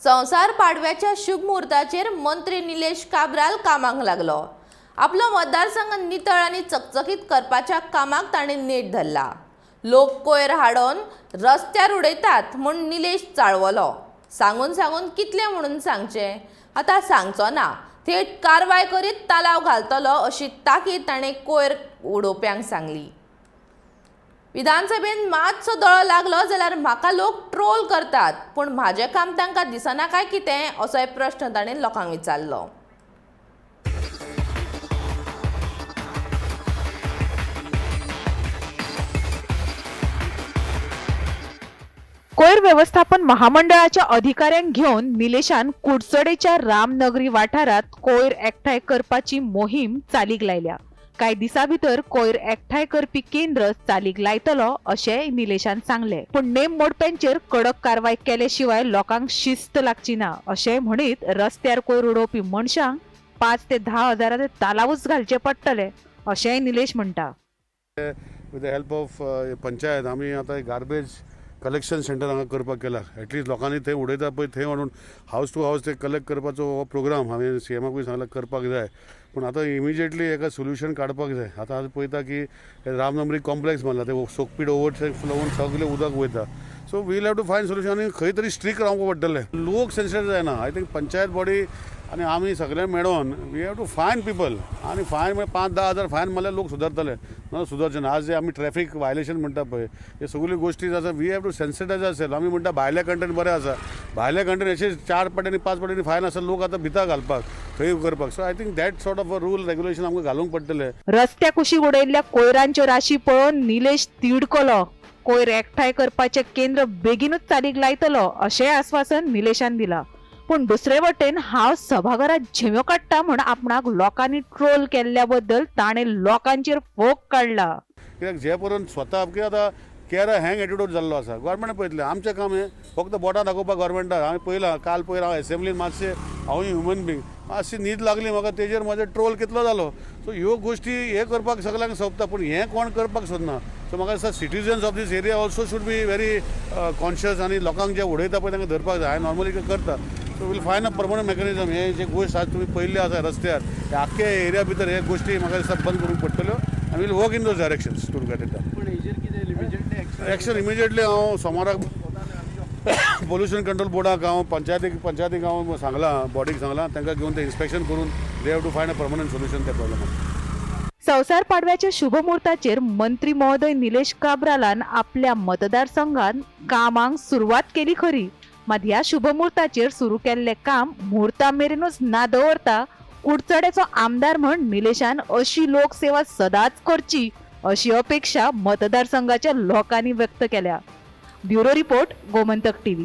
संवसार पाडव्याच्या शुभ मुहूर्ताचेर मंत्री निलेश काब्राल कामाक लागलो. आपलो मतदारसंघ नितळ आनी चकचकीत करपाच्या कामाक ताणें नेट धरला. लोक कोयर हाडून रस्त्यार उडयतात म्हूण निलेश चाळवलो. सांगून सांगून कितलें म्हणून सांगचें, आतां सांगचो ना, थेट कारवाय करीत तालाव घालतलो अशी ताकीद ताणें कोयर उडोवप्यांक सांगली. विधानसभेन मातसो दोळो लागलो जाल्यार म्हाका लोक ट्रोल करतात, पूण म्हाजें काम तांकां दिसना काय कितें असोय प्रश्न ताणें लोकांक विचारलो. कोयर व्यवस्थापन महामंडळाच्या अधिकाऱ्यांक घेवन निलेशान कुडचडेच्या रामनगरी वाठारांत कोयर एकठांय करपाची मोहीम चालीक लायल्या. कांय दिसां भितर कोयर एकठांय करपी केंद्र चालीक लायतलो अशेंय निलेशान सांगलें. पूण नेम मोडप्यांचेर कडक कारवाय केले शिवाय लोकांक शिस्त लागची ना अशेंय म्हणीत रस्त्यार कोयर उडोवपी मनशांक 5 ते 10 हजाराचे तालावूच घालचे पडटले अशेंय निलेश म्हणटा. With the help of panchayat आमी आतां गार्बेज कलेक्शन सेंटर हांगा करपाक केला. एटलिस्ट लोकांनी थंय उडयता पळय थंय व्हरून हावस टू हावस ते कलेक्ट करपाचो हो प्रोग्राम हांवें सीएमाकूय सांगला करपाक जाय. पूण आतां इमिजिएटली एका सोल्युशन काडपाक जाय. आतां आज पळयता की रामनगरी कॉम्प्लेक्स बांदला, ते सोकपीट ओवरफ्लो होवन सगळें उदक वयता. So we'll have to find solution आनी खंय तरी स्ट्रीक रावंक पडटलें. लोक सेन्सिटीव जायना. I think panchayat body आनी आमी सगळे मेळोन we have to fine people आनी फायन म्हळ्यार 5-10 हजार फायन मारल्यार लोक सुदारतले, ना सुदारचे ना. आज जे आमी ट्रॅफिक वायलेशन म्हणटा पळय हे सगळ्यो गोश्टी आसा, we have to sensitise असेल. आमी म्हणटा भायल्या कंट्रीन बरें आसा, भायल्या कंट्रीन अशे 4 पाट्यांनी 5 पाट्यांनी फायन आसा, लोक आतां भिता घालपाक थंय करपाक. So I think that sort of a rule regulation आमकां घालूंक पडटलें. रस्त्या कुशीक उडयल्ल्या कोयरांच्यो राशी पळोवन निलेश तिडकलो. कोयर एकठांय करपाचें केंद्र बेगीनूच चालीक लायतलो अशेंय आस्वासन निलेशान दिलां. पूण दुसरे वटेन हांव सभाघरात झेम्यो काडटा म्हूण आपणाक लोकांनी ट्रोल केल्ल्या बद्दल ताणें लोकांचेर फोग काडला. कित्याक जे पर्यंत स्वता की आतां केरा हँग एटिट्यूड जाल्लो आसा. गव्हर्मेंट पळयतलें आमचें काम हें फक्त बोटां दाखोवपाक गव्हर्मेंटाक. हांवें पळयलां काल पयर हांव एसेंब्लीन मातशें हांवूय ह्युमन बींग मातशी न्हीद लागली म्हाका, तेजेर म्हजो ट्रोल कितलो जालो. सो ह्यो गोश्टी हे करपाक सगल्यांक सोंपता, पूण हें कोण करपाक सोदना. सो म्हाका दिसता citizens of this area also should be very conscious आनी लोकांक जे उडयता पळय तांकां धरपाक जाय. हांवें नॉर्मली करता. So we'll find a permanent mechanism. हे जे गोश्ट आज तुमी पळयल्ले आसा रस्त्यार, हे आख्खे एरिया भितर हे गोश्टी म्हाका दिसता बंद करूंक पडटल्यो आनी we'll work in those directions to get it done. Action immediately हांव सोमाराक पोल्युशन कंट्रोल बोर्डाक हांव पंचायतीक हांव सांगलां, बॉडीक सांगलां, तांकां घेवन ते इन्स्पेक्शन करून they have to find a permanent solution त्या प्रॉब्लमाक. संवसार पाडव्याच्या शुभमुहूर्ताचेर मंत्री महोदय निलेश काब्रालान आपल्या मतदारसंघात कामांक सुरवात केली खरी, मात ह्या शुभमुहूर्ताचेर सुरू केल्लें काम मुहूर्ता मेरेनूच ना दवरता कुडचड्याचो आमदार म्हण निलेशान अशी लोकसेवा सदांच करची अशी अपेक्षा मतदारसंघाच्या लोकांनी व्यक्त केल्या. Bureau report, Gomantak TV.